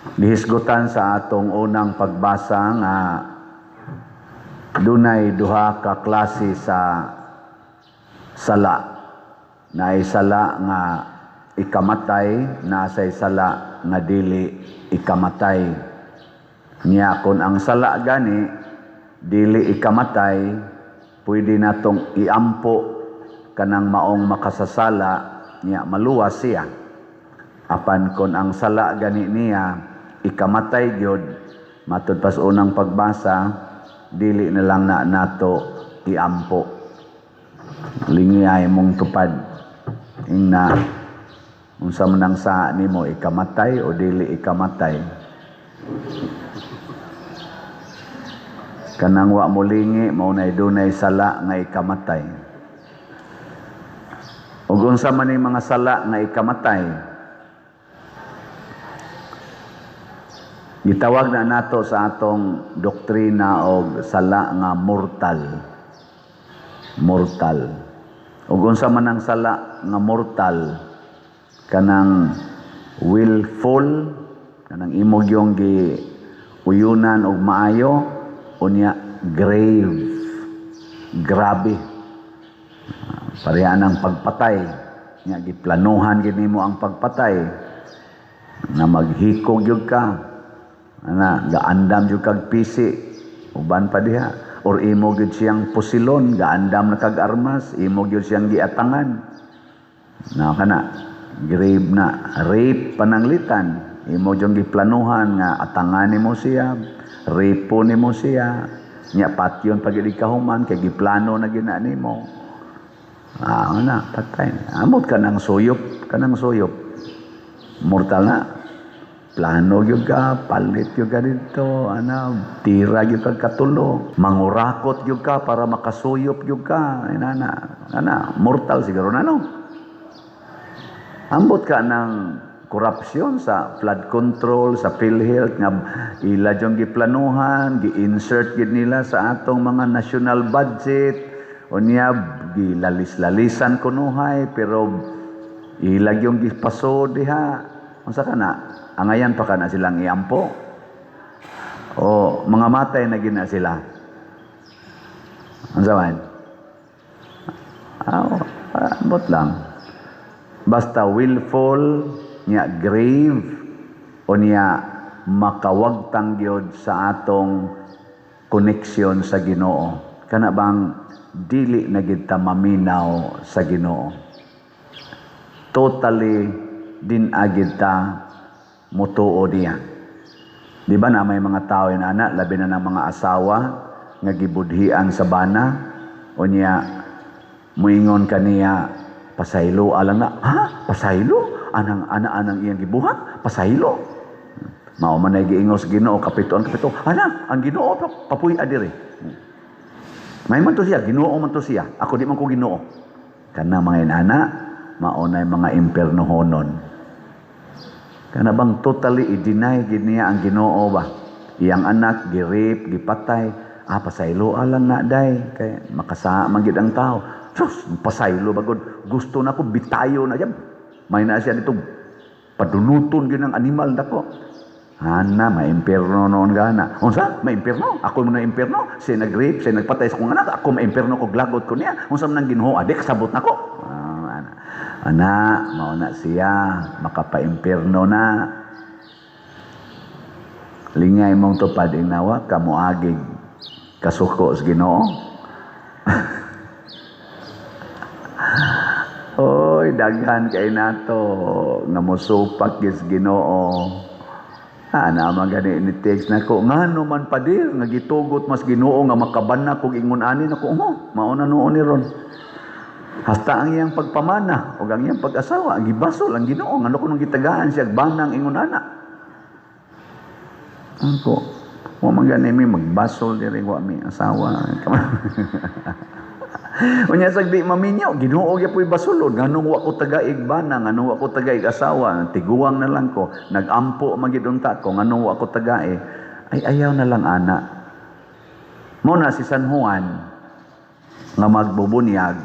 Gihisgutan sa atong unang pagbasa nga dunay duha ka klase sa sala. Naay sala nga ikamatay, naa say sala nga dili ikamatay. Nya kon ang sala gani dili ikamatay, pwede natong iampo kanang maong makasasala, nya maluwas siya. Apan kon ang sala gani niya ikamatay gyud, matud pas unang pagbasa, dili na lang na nato iampo. Lingiyay mong tupad ingna unsa man ang saa nimo, ikamatay o dili ikamatay. Kanang wa mo lingi, mao nay dunay sala nga ikamatay. Ug unsa man ning mga sala nga ikamatay? Gitawag na nato sa atong doktrina og sala nga mortal. Mortal. Ug unsa man ang sala nga mortal? Kanang willful, kanang imo gyung gi uyunan og maayo, unya grave. Grabe. Pareha ng pagpatay. Nya giplanuhan gid nimo ang pagpatay. Na maghikog gyud ka. Ana, gaandam gyud kag pisi. Uban pa diha. Or imo gyud siyang pusilon, gaandam na kag armas, imo gyud siyang giatangan. Na kana, grave na. Rape pananglitan. Imo gyud giplanuhan nga atangan nimo siya, rape nimo siya. Nya patyon pag idi kahuman kay giplano na gina nimo. Ah, ana, patay. Amot ka ng suyop, kanang suyop. Mortal na. Plano gyud ka, palit gyud ka dito, ana, tira gyud kag katulo, mangurakot gyud ka para makasuyop gyud ka, inana, ana, mortal siguro na, no. Ambot ka ng korupsyon sa flood control, sa PhilHealth, nga ila dyong giplanuhan, gi-insert gid nila sa atong mga national budget, unya gilalis-lalisan kunuhay, pero ila gyung gipaso diha. Unsa ka na? Angayan pa ka na silang iampo? O mga matay na gina sila? Unsa man? Ah, ambot lang. Basta willful, nya grave, o niya makawagtang gyud sa atong connection sa Ginoo. Kana bang dili na gid ta maminaw sa Ginoo. Totally din agid ta mutuo niya. Di ba na may mga tao yun, ana, labi na ng mga asawa nga gibudhian sa bana, o niya muingon kaniya, "Pasaylo alang na." "Ha? Pasaylo? Anang ana anang iyang gibuhat? Pasaylo?" Mao man ay giingos Ginoo kapito ang kapito. "Ana, ang Ginoo papuy adiri. May man to siya, Ginoo man to siya. Ako di man ko Ginoo." Kana mga inana, mao nay mga impernohonon. Kana bang totally i-deny gid niya ang Ginoo ba? Iyang anak gi-rape, gipatay. "Ah, pasaylo alang na day kay makasa man gid ang tao." "Sus, pasaylo bagod gusto na ko bitayo na diyan." May na siya dito padunuton gyud ng animal dako. Ana, maimpierno noon gana. Unsa? Maimpierno? Ako mo na impierno? Siya nag-rape, siya nagpatay sa kong anak, ako maimpierno ko, glagot ko niya. Unsa man ang Ginoo? Adik, sabot na ko. Ah, ana. Ana, mao na siya, makapaimpierno na. Lingay mong tupad inawa, kamuagig, kasuko sa Ginoo. Oy, daghan kay nato nga mosupak gis Ginoo. Ana man gani ni text nako, ngano man padir nga gitugot mas Ginoo nga makabana kog ingon ani nako, oh, mao na nuon ni ron. Hasta ang iyang pagpamana ug ang iyang pag-asawa gibasol ang Ginoo, ngano kuno gitagaan siya banang ingon ana. Ako, wa man gani mi magbasol diri, wa mi asawa. Unya sag di maminyo, Ginoo gyapoy basulod, nganong wa ko tagaig bana, nganong wa ko tagaig asawa, tiguang na lang ko, nagampo man gid unta ko, nganong wa ko tagae. Ay, ayaw na lang ana. Mo na si San Juan nga magbubunyag,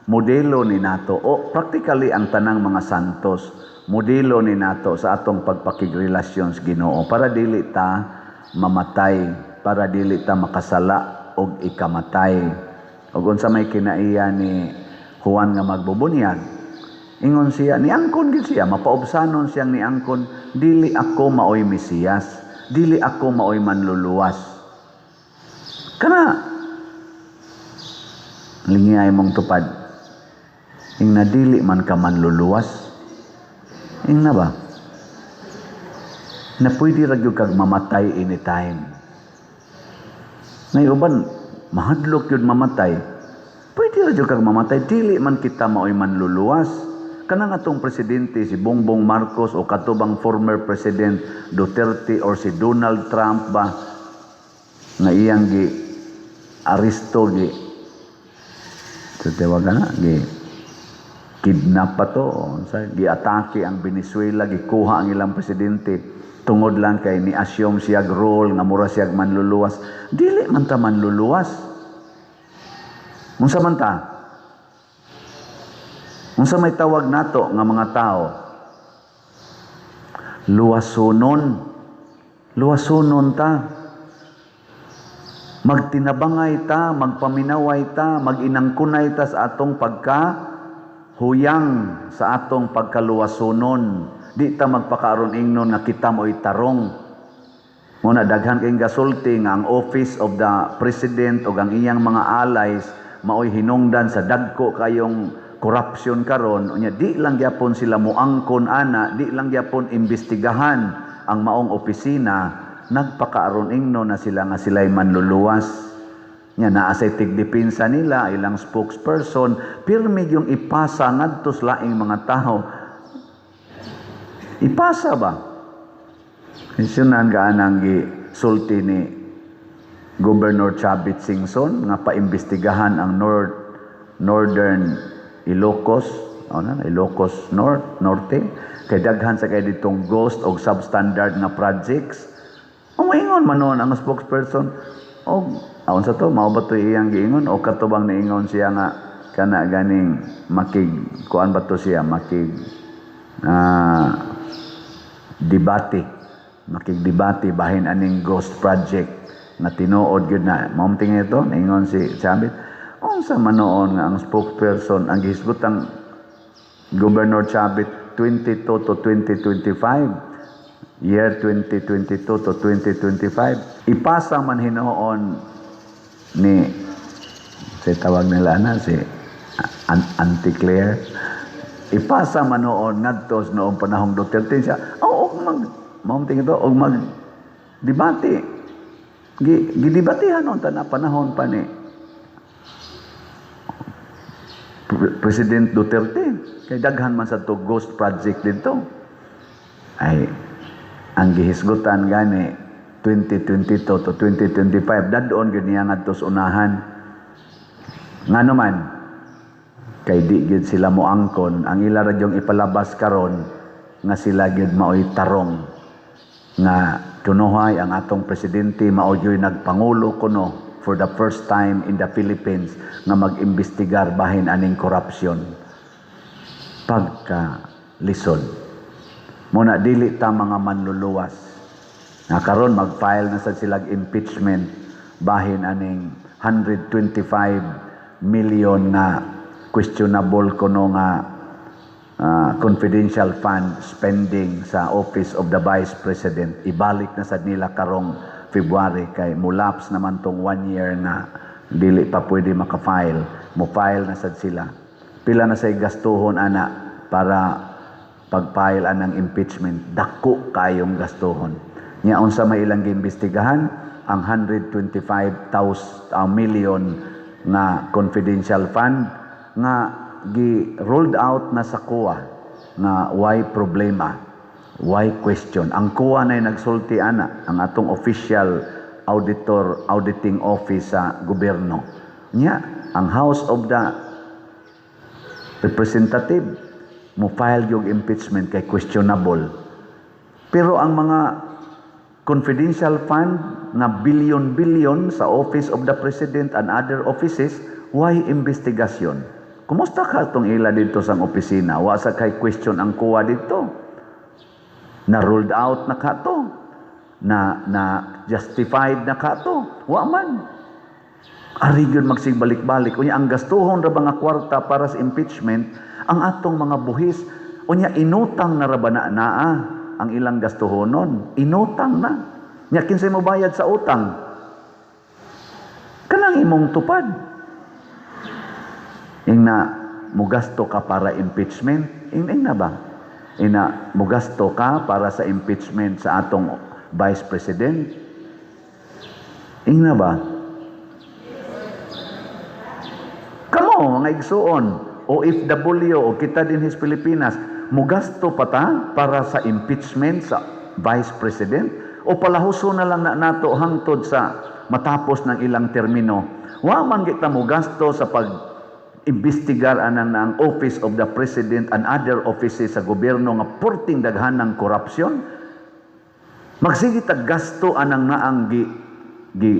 Modelo ni nato o practically ang tanang mga santos, modelo ni nato sa atong pagpakigrelasyon sa Ginoo para dili ta mamatay, para dili ta makasala og ikamatay. Og unsa may kinaiya ni Juan nga magbubunyag, ingon siya, niangkon gid siya, mapaubsanon siyang niangkon, "Dili ako maoy Mesiyas, dili ako maoy manluluwas." Kana lingiyay mong tupad. Ing na dili man ka manluluwas. Ing na ba? Na pwede ra gyud kag mamatay anytime. Nay uban mahadlok yun mamatay. Pwede ra gyud kag mamatay, dili man kita maoy manluluwas. Kanang atong presidente si Bongbong Marcos o katubang former President Duterte or si Donald Trump ba nga iyang gi aresto, gi sa tawag na gi kidnap pa to, sa giatake ang Venezuela, gikuha ang ilang presidente tungod lang kay ni assume siya role nga mura siya manluluwas. Dili man ta manluluwas. Unsa man ta? Unsa may tawag nato nga mga tao? Luwasonon. Luwasonon ta. Magtinabangay ta, magpaminaway ta, maginangkunay ta sa atong pagka huyang, sa atong pagkaluwasonon. Di ta magpakaaron ingnon nga kita mo'y tarong. Muna daghan kayong gasulti nga ang office of the president o ang iyang mga allies maoy hinungdan sa dagko kayong corruption karon. Unya di lang gyapon sila moangkon ana, di lang gyapon imbestigahan ang maong opisina, nagpakaaron ingno na sila nga sila'y manluluwas. Nya naa say tigdepensa nila, ilang spokesperson, pirmi yung ipasa ngadto sa laing mga tao. Ipasa ba? Sunan ka anang gi sulti ni Governor Chavit Singson nga paimbestigahan ang Northern Ilocos, ano na, Ilocos North, Norte, kay daghan sa kay ditong ghost og substandard nga projects. Umaingon man noon ang spokesperson, og aon sa to, mao ba to iyang giingon o katubang niingon siya nga kana ganing makig kuan ba to siya, makig debate, makigdebate bahin aning ghost project nga tinuod gyud na mao tingin ito niingon si Chavit. Unsa man noon nga ang spokesperson ang gihisgot ang Governor Chavit 22 to 2025, year 2022 to 2025, ipasa man hinuon ni si tawag nila na si Auntie Claire, ipasa man noon ngadto noong panahong Duterte siya oh, og mag mao tingin ito og mag debate, gi gidebatehan noon ta na panahon pa ni President Duterte kay daghan man sa to ghost project dito. Ay ang gihisgutan gani 2022 to 2025, dadon gyud niya ngadto sa unahan. Ngano man? Kay di gyud sila moangkon. Ang ila ra gyung ipalabas karon nga sila gyud maoy tarong, nga kunohay ang atong presidente mao gyud nagpangulo kuno for the first time in the Philippines nga mag-imbestigar bahin aning corruption. Pagka lisod muna, dili ta mga manluluwas. Nga karon mag-file na sad sila impeachment bahin aning 125 million nga questionable kuno nga confidential fund spending sa Office of the Vice President. Ibalik na sad nila karong February kay mulapse naman tong one year nga dili pa pwede maka-file. Mo-file na sad sila. Pila na say gastuhon ana para pag-file anang impeachment? Dako kayong gastuhon. Nya unsa may ilang giimbestigahan? Ang 125,000 million nga confidential fund nga gi rolled out na sa COA nga why problema, why question. Ang COA na nagsulti ana, ang atong official auditor, auditing office sa gobyerno. Nya ang House of the Representative mo file yung impeachment kay questionable. Pero ang mga confidential fund nga billion-billion sa Office of the President and other offices, why investigasyon? Kumusta ka itong ila dito sa opisina? Wa sa kay question ang kuha dito. Na ruled out na ka to. Na justified na ka to. Wa man. Ari gyud magsigbalik-balik. Unya ang gastuhon ra ba nga kwarta para sa impeachment, ang atong mga buhis, unya inutang na ra ba na naa ang ilang gastuhonon? Inutang na. Nya kinsay mo bayad sa utang? Kanang imong tupad. Ing na mugasto ka para impeachment, ing na ba? Ina mugasto ka para sa impeachment sa atong Vice President. Ing na ba? Kamo mga igsuon, OFW o kita din his Pilipinas, mugasto pa ta para sa impeachment sa Vice President o palahuso na lang na nato hangtod sa matapos ng ilang termino? Wa man kita mugasto sa pag imbestigar anang ang Office of the President and other offices sa gobyerno nga purting daghan ng korupsyon. Magsige tag gasto anang naang gi gi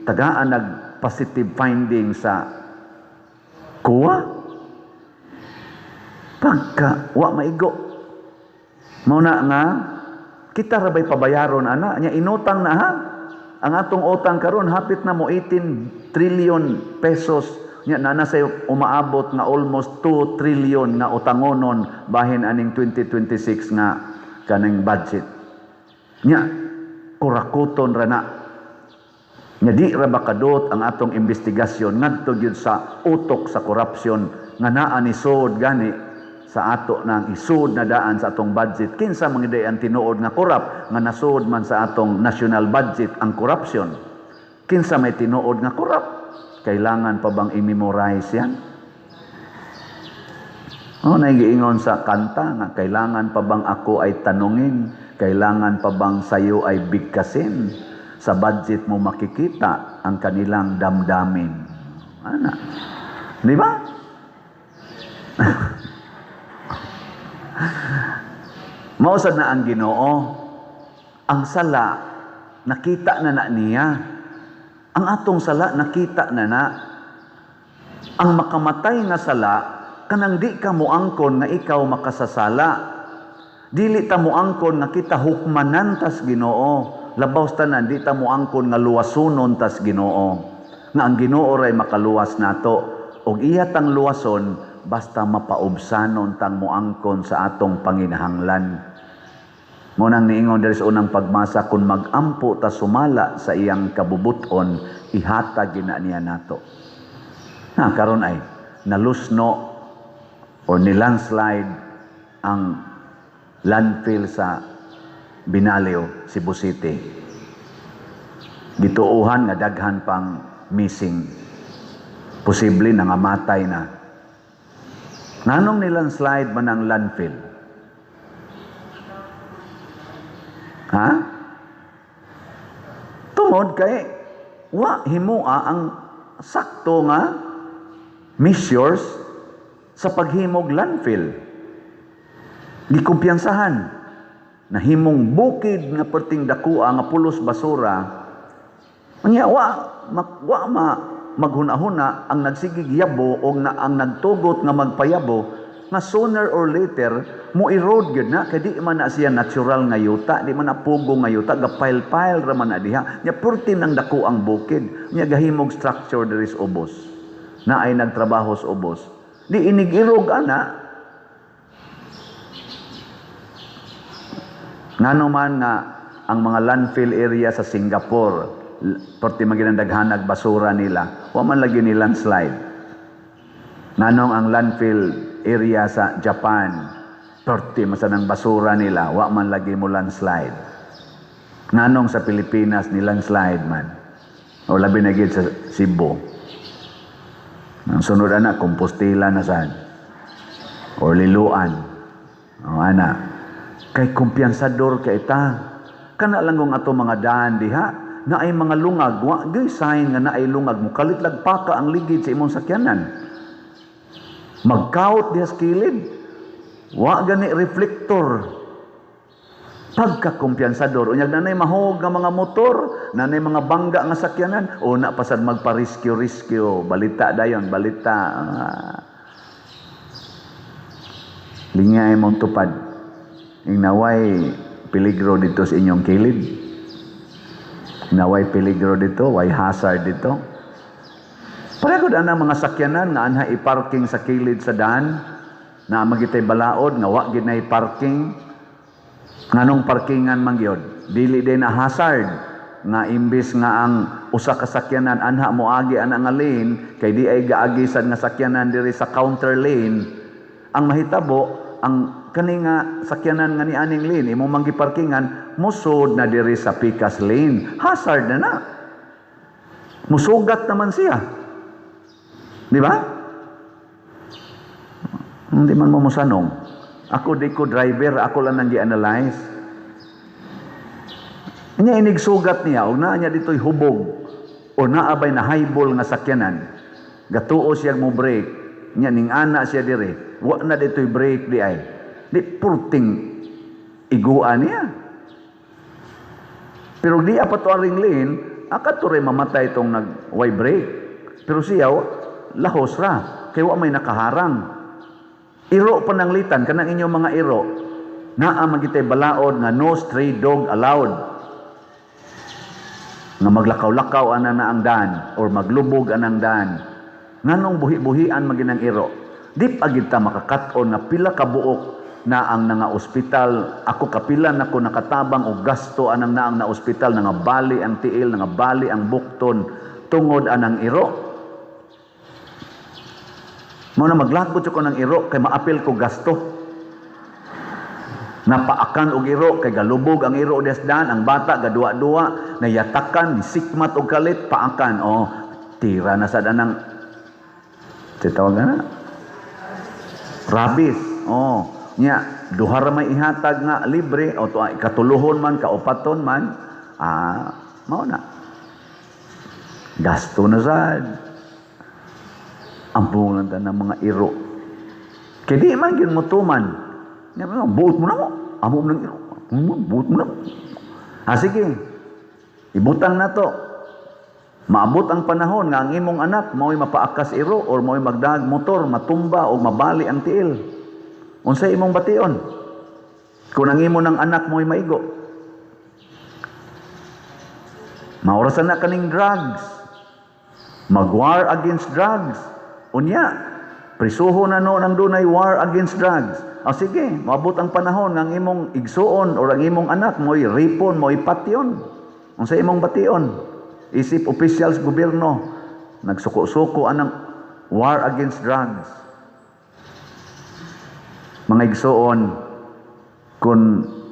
tagaan nag positive finding sa kuwa. Pagka wa maigo. Mao na nga kita ra bay pabayaron ana nya inutang na ha. Ang atong utang karon hapit na mo 18 trillion pesos nya na say umaabot nga almost 2 trillion nga utangonon bahin aning 2026 nga kaning budget. Nya kurakuton ra na. Nya di ra ba kadot ang atong investigasyon ngadto gyud sa utok sa korupsyon nga naa ni sud gani sa ato nang isud na daan sa atong budget? Kinsa man gyud ang tinuod nga korap nga nasud man sa atong national budget ang corruption? Kinsa may tinuod nga korap? Kailangan pa bang i-memorize yan? Oh, naigiingon sa kanta nga kailangan pa bang ako ay tanungin? Kailangan pa bang sayo ay bigkasin? Sa budget mo makikita ang kanilang damdamin. Ana. Di ba? Mausad na ang Ginoo. Ang sala nakita na na niya. Ang atong sala nakita na na. Ang makamatay nga sala kanang di ka moangkon nga ikaw makasasala. Dili ta moangkon nga kita hukmanan tas Ginoo. Labaw tanan di ta moangkon nga luwasonon tas Ginoo. Nga ang Ginoo ray makaluwas nato og iya tang luwason basta mapaubsanon tang moangkon sa atong panginahanglan. Mo nang niingon diri sa unang pagmasa, kung magampo ta sumala sa iyang kabubuton, ihatag gina niya nato. Na karon ay nalusno or ni landslide ang landfill sa Binalio, Cebu City. Gituohan nga daghan pang missing. Posible nangamatay na. Nganong ni landslide man ang landfill? Ha? Tungod kay wa himua ang sakto nga measures sa paghimog landfill. Gikumpiyansahan na himong bukid nga perting dakua nga pulos basura. Unya wa ma maghuna-huna ang nagsigig yabo o na, ang nagtugot nga magpayabo nga sooner or later mo erode gyud na kay di man na siya natural nga yuta, di man na pugo nga yuta, ga pile-pile ra man na diha. Nya perti nang dako ang bukid, nya gahimog structure diri sa ubos na ay nagtrabaho sa ubos. Di inig-irog ana. Ngano man nga ang mga landfill area sa Singapore, perti man ginandaghanag basura nila, wa man lagi ni landslide. Nganong ang landfill area sa Japan, perti man ang basura nila, wa man lagi mo landslide. Nganong sa Pilipinas ni landslide man, o labi na gid sa Cebu. Ang sunod ana, Compostela na sad or Liloan. O ana, kay kumpiyansador kay ta. Kana lang kung ato mga daan diha, na ay mga lungag, wa gyud sign nga naay lungag, mukalit lagpaka ang ligid sa imong sakyanan. Magkaot diha sa kilid, wa gani reflector. Pagkakumpiyansador, unyag nanay mahog nga mga motor, nanay mga bangga nga sakyanan, o na pasad magpa-rescue-rescue, balita dayon, balita. Linya imong tupad. Ing naway peligro dito sa inyong kilid. Naway peligro dito, way hazard dito. Pareho ang mga sakyanan nga anha i-parking sa kilid sa daan, na magitay balaod nga wa gid na i-parking. Nganong parkingan man gyud? Dili din na hazard nga imbis nga ang usa ka sakyanan anha moagi ana nga lane, kay di ay gaagi sad nga sakyanan diri sa counter lane, ang mahitabo, ang kani nga sakyanan nga nianing lane imo man giparkingan, musod na diri sa pikas lane. Hazard na na, musugat naman siya, di ba? Hindi man mo mosanong. Ako, di ko driver, ako lang nang gi-analyze. Nya inig sugat niya og naa niya dito'y hubog o naabay na highball nga sakyanan. Gatuo siya mo brake, nya ning ana siya dire. Wa na dito'y brake di ay. Di purting igua niya. Pero di pa to aring lane, akat to rin mamatay itong nag way brake. Pero siya lahos ra kay wa may nakaharang. Iro pananglitan kanang inyong mga iro. Naa magitay balaod nga no stray dog allowed, nga maglakaw-lakaw ana na ang daan or maglubog anang daan. Nganong buhi-buhian maginang iro? Di pa gid ta makakat-on nga pila ka buok na ang nga ospital. Ako, kapila nako nakatabang og gasto anang naang na ospital, nga bali ang tiil, nga bali ang bukton tungod anang iro. Mao na maglagot ko ng iro kay maapil ko gasto. Napaakan og iro kay galubog ang iro desdan, ang bata gaduwa-duwa, nayatakan, sikmat og kalit, paakan. Oh, tira na sad anang tawag na rabies. Oh, nya duha ra may ihatag nga libre o to ay katuluhon man, kaupaton man, ah, mao na. Gasto na sad. Ampong lang ta ng mga iro. Kay di man gyud motuman. Nya buot mo na mo. Amo mo ng iro. Buot mo na mo. Ah, sige. Ibutang na to. Maabot ang panahon nga ang imong anak mao'y mapaakas iro or mao'y magdag motor, matumba o mabali ang tiil. Unsay imong bation kung ang imo ng anak mo'y maigo? Maorasan na kaning drugs. Mag-war against drugs. Unya, prisuho na noon ang dunay war against drugs. O sige, maabot ang panahon nga ang imong igsuon or ang imong anak mo'y ripon, mo'y patyon. Unsay imong bation? Isip officials gobyerno, nagsuko-suko anang war against drugs. Mga igsuon, kung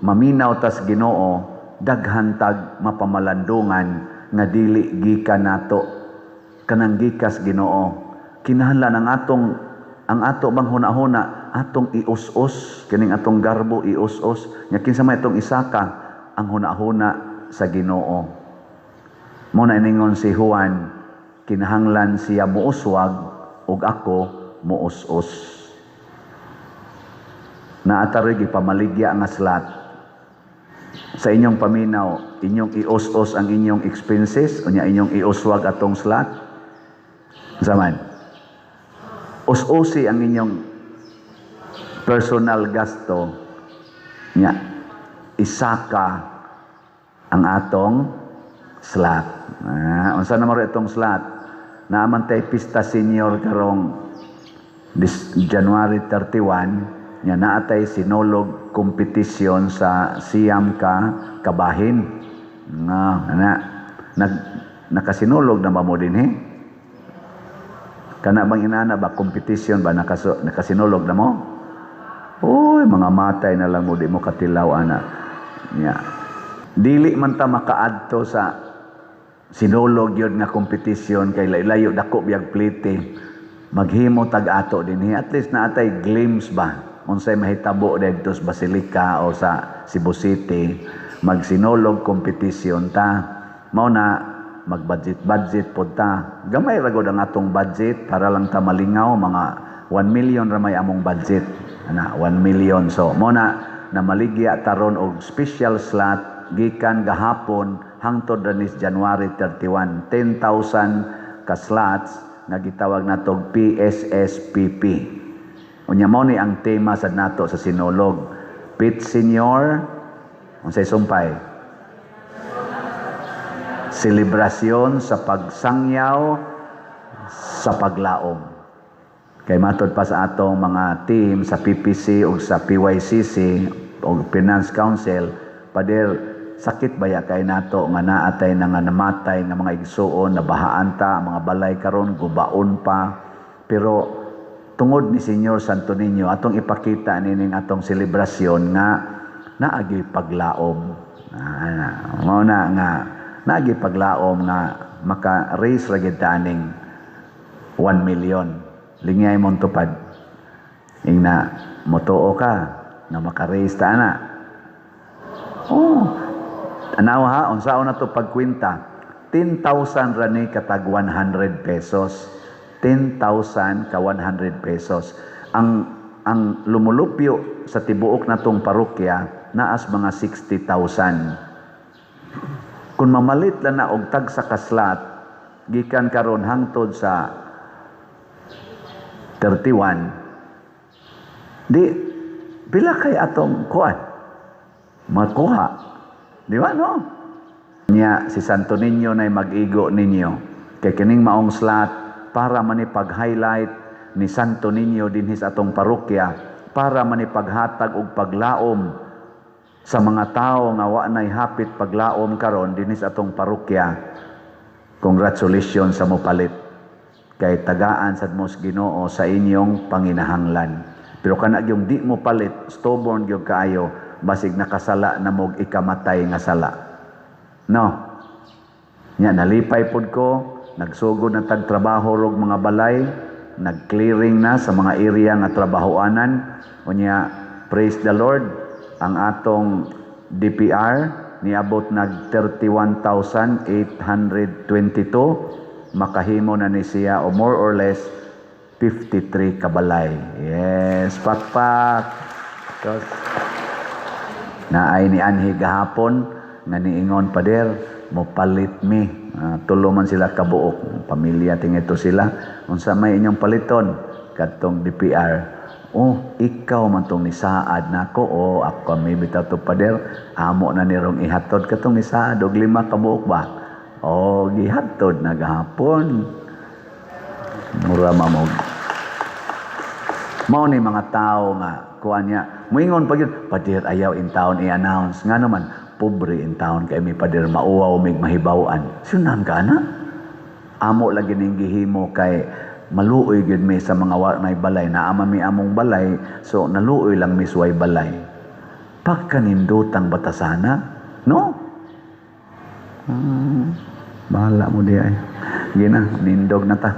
maminaw tas Ginoo, daghan tag mapamalandungan nga dili gikan nato, kanang gikas Ginoo. Kinahanglan ang ato bang huna-huna atong ius-us kining atong garbo, ius-us nya kinsa may atong isaka ang huna-huna sa Ginoo. Mo na iningon si Juan, kinahanglan siya muuswag ug ako muus-us. Naataroy gipamaligya nga slot sa inyong paminaw, inyong ius-us ang inyong expenses unya inyong iuswag atong slot. Zaman us-usi ang inyong personal gasto nya isaka ang atong slot. Ah, unsa na maro itong slot? Naaman tay pista senior karong this January 31, nya naatay sinulog competition sa siyam ka kabahin. Nga ana nag nakasinulog na ba mo dinhi? Kana bang inana ba, competition ba, nakasinulog na mo? Uy, mga matay na lang mo, di mo katilaw ana. Nya. Dili man ta makaadto sa sinulog yun nga competition kay layo, dako biyag plite. Maghimo tag ato dinhi, at least naatay glimpse ba unsay mahitabo didto sa Basilica o sa Cebu City. Magsinulog competition ta. Mao na mag-budget budget pod ta. Gamay ra gud ang atong budget para lang ta malingaw, mga 1 million ra may among budget. Ana, 1 million. So mo na namaligya taron og special slot gikan gahapon hangtod ra nis January 31, 10,000 ka slots nga gitawag natog PSSPP. Unya mao ni ang tema sa nato sa Sinulog. Pit Señor, unsay sumpay? Selebrasyon sa pagsangyaw sa paglaom. Kay matod pa sa atong mga team sa PPC o sa PYCC o Finance Council, "Pader, sakit baya kay nato nga naatay na nga namatay nga mga igsuon, nabahaan ta, ang mga balay karon gubaon pa. Pero tungod ni Señor Santo Niño, atong ipakita nining atong selebrasyon nga naagi paglaom." Ah, mao na nga naagi paglaom nga maka-raise ra gyud ta aning 1 million. Lingyay mong tupad. Ingna, motuo ka nga maka-raise ta ana. Oh, anaw ha, unsaon na to pagkwenta? 10,000 ra ni katag 100 pesos. 10,000 ka 100 pesos. Ang lumulupyo sa tibuok natong parokya naas mga 60,000. Kung mamalit lang na og tag sa kaslat gikan karon hangtod sa 31, di pila kay atong kuan makuha, di ba, no? Nya si Santo Niño nay mag-igo ninyo kay kining maong slot para manipag-highlight ni Santo Niño dinhi sa atong parokya, para manipaghatag og paglaom sa mga tao nga wa nay hapit paglaom karon dinhi sa atong parokya. Congratulations sa mopalit kay tagaan sad mo sa Ginoo sa inyong panginahanglan. Pero kana gyung di mo palit, stubborn gyud kaayo, basig nakasala na mog ikamatay nga sala, no? Nya nalipay pod ko, nagsugod na tag trabaho rog mga balay, nag-clearing na sa mga area nga trabahoanan. Unya, praise the Lord, ang atong DPR niabot nag 31,822, makahimo na ni siya o more or less 53 kabalay. Yes, pakpak. Tos, naay ni anhi gahapon nga niingon, "Pader, mo palit mi." Tulo man sila kabuok pamilya, tingito sila. "Unsa may inyong paliton?" "Kadtong DPR." "Oh, ikaw man tong nisaad nako." "Oh, ako may bitaw to, pader, amo na nirong ihatod katong nisaad og lima kabuok ba." Oh, gihatod na gahapon. Mura mamog. Mao ni mga tao nga kuan niya. Muingon pa gyud, "Pader, ayaw in town i-announce. Nga naman, pobre in town kay mi, pader, mauwaw mig mahibaw-an." Sunan ka na. Amo lagi ning gihimo kay maluoy gyud mi sa mga wa nay balay. Naa mi among balay, so naluoy lang mi suway balay. Pagkanindotang batasana, no? Bahala mo di ay. Gina, nindog na ta.